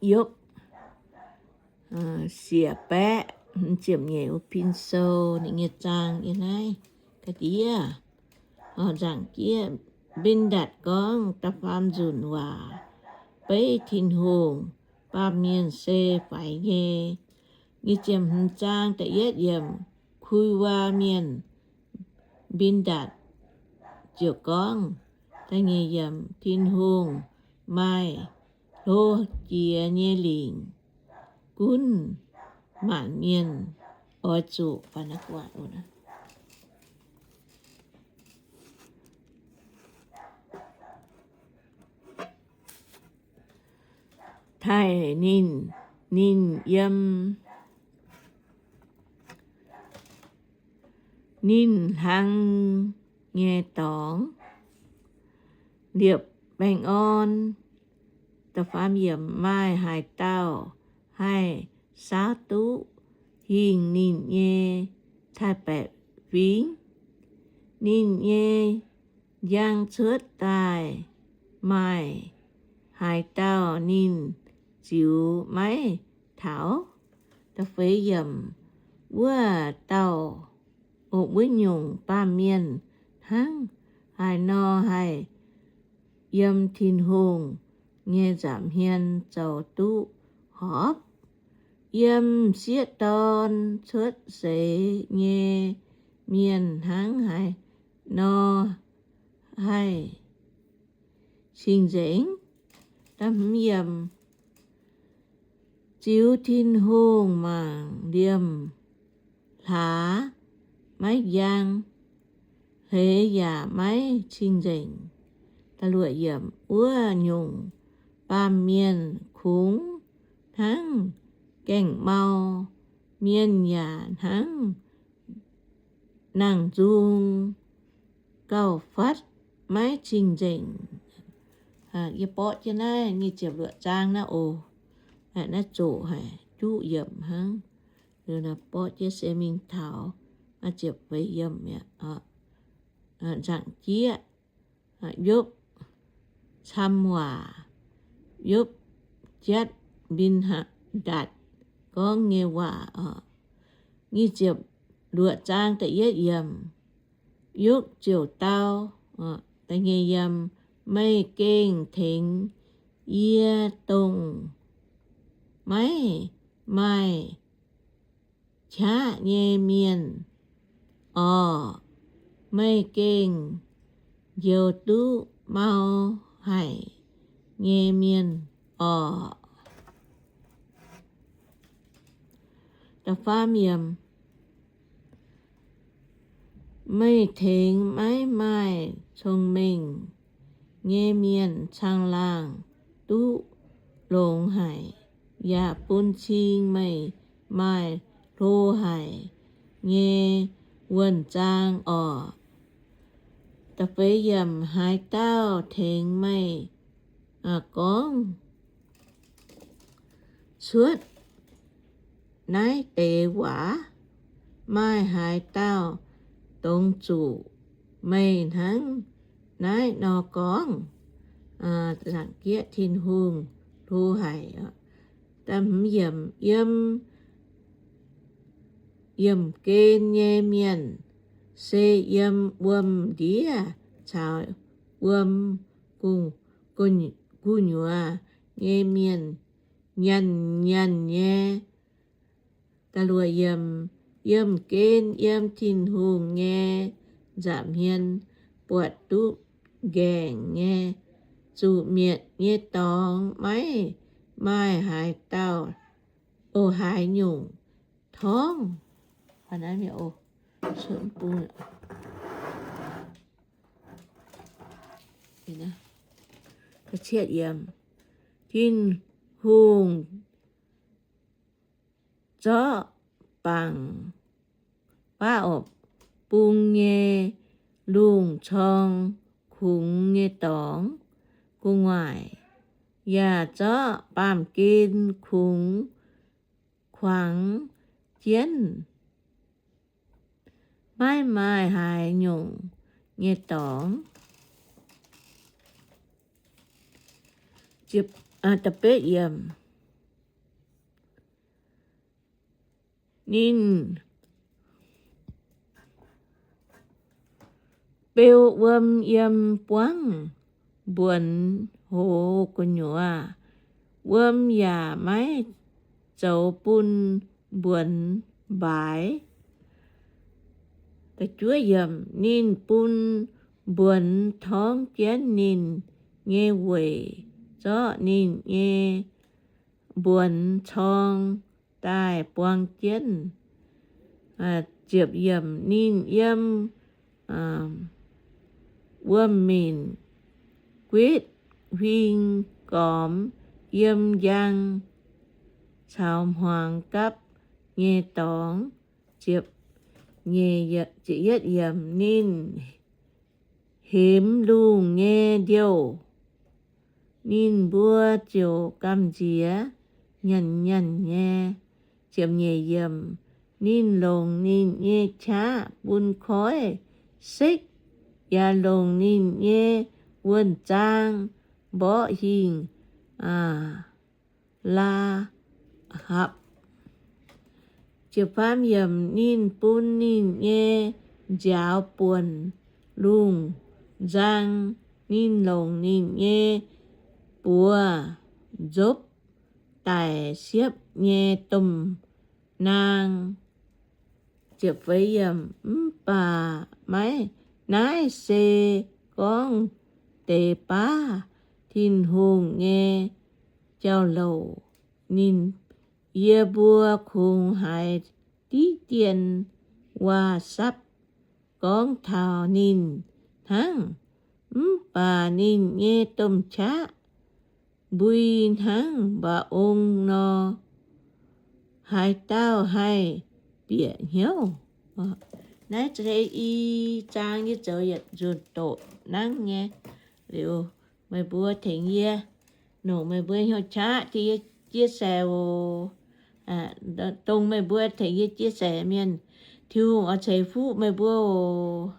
Yopv, sieqv baeqv, ziepc nyeic, pin sou, ninh nyei zaang yiem naaiv ga'ndiev. Nzaangc jieqv, Mbindatc gorngv da'faam nzunc waac beiv Tin-Hungh, baamh mienh se faix nyei. Nyic ziepc hmz zaang da'yietv yiemc, Kui Waa Mienh, Mbindatc ziouc gorngv, Tin-Hungh maaih hlo jiex nyei lingc gunv maanc mienh, oix zuqc taaih ninh, ninh yiem ninh hlang nyei dorngx liepc baengh orn. Maaih haaix dauh haih saauv duqv hingh ninh nyei taaix-baeqc fingx? Ninh nyei njang cuotv daaih, maaih haaix dauh ninh ziux maiv taux? Wuov dauh, wuov nyungc baamh mienh hnangv haaix nor haih yiem Tin-Hungh nyei nza'hmien zoux duqv horpc? Yiem m'sieqv dorn cuotv seix nyei mienh hnangv haaix nor haih cing-nzengc? Ziux Tin-Hungh mangc liemh hlaax, maiv njang, hleix yaac maiv cing-nzengc. Wuov nyungc baamh mienh kungx hnangv gaengh mau mienh yaac hnangv nangh nzung gauh fatv, maiv cing-nzengc. Yie borqv jienv naaiv nyic ziepc luoqc zaang naaiv oc. Naaiv zoqc haic, juqv yiemc hnangv. Borqv jienv se mingh taux ziepc feix yiemc mi'aqv. Nzaangc jieqv, Yopv cam waac, Yopv jatv Mbindatc gorngv nyei waac oc. Nyic ziepc luoqc zaang da'yietv yiemc. Yopv ziouc dau, da'nyeic yiemc, Meih gengh tengx yie dongh maiv maaih qaqv nyei mienh orqc? Meih gengh njoux duqv mau haic nyei mienh orqc? Meih tengx maiv maaih cong-mengh nyei mienh caangh laangh duqv longx haic, yaac bun cing meih maaih hlo haic nyei wuonh zaang orqc? Haaix dauh tengx meih gorngv cuotv naaiv deix waac? Maaih haaix dauh dongz zuqc meih hnangv naaiv nor gorngv? Tin-Hungh hlo haic. Yiem, yiemh gen nyei mienh se yiem wuom-ndiev caux wuom gu'nyuoz nyei mienh nyanc nyanc nyei. Yiemh gen yiem Tin-Hungh nyei nza'hmien buatc duqv ngaengc nyei zuqc mietc nyei dorngx maiv maaih haaix dauh, o, haaix nyungc torngv. Tin-Hungh zorqv bangc baav orqc bung nyei lungh corng kungx nyei dorngx gu'nguaaic, yaac zorqv baamh gen kungx kuangx jienv. Maiv maaih haaix nyungc nyei dorngx. Da'betv yiemc. Ninh beu wuom yiem buangv mbuonx hoz gu'nyuoz, wuom yaac maiv zoux bun mbuonx mbaaix. Ninh bun mbuonx torngv jienv ninh nyei weic, zorqv ninh nyei mbuonx corng daaih buang jienv. Ninh yiem wuom-minc guitv huing gormx, yiem njang caux hmuangx gapv nyei dorngx. Ninh hemx lungh nyei ndiouh, ninh mbuo ziouc gamh nziex nyanc nyanc nyei. Ninh longc ninh nyei qaqv bun koiv sekv, yaac longc ninh nyei wuonh zaang mborqv hingh Laa hapc. Ninh bun ninh nyei nziaaux buonc lungh nzang. Ninh longc ninh nyei buoz nzopv daic siepv nyei domh naang. Mv baac maiv, naaiv se gorngv deix baav Tin-Hungh nyei jauv-louc. Ninh, yie mbuo kungx haiz diqv dien waac-sapv gorngv taux ninh hnangv. Mv baac ninh nyei domh qaqv mbui hnangv mba'ong nor, haaix dauh haih bieqc hnyouv? Naaiv se i zaang yie zoux yietc nzunc doqc nangv nyei. Liuz meih mbuo tengx yie, nongc meih mbuo hnyouv qaqv tengx yie chia sẻ oc. Dongh meih mbuo tengx yie chia sẻ mienh, Tin-Hungh oix ceix fuqv meih mbuo oc.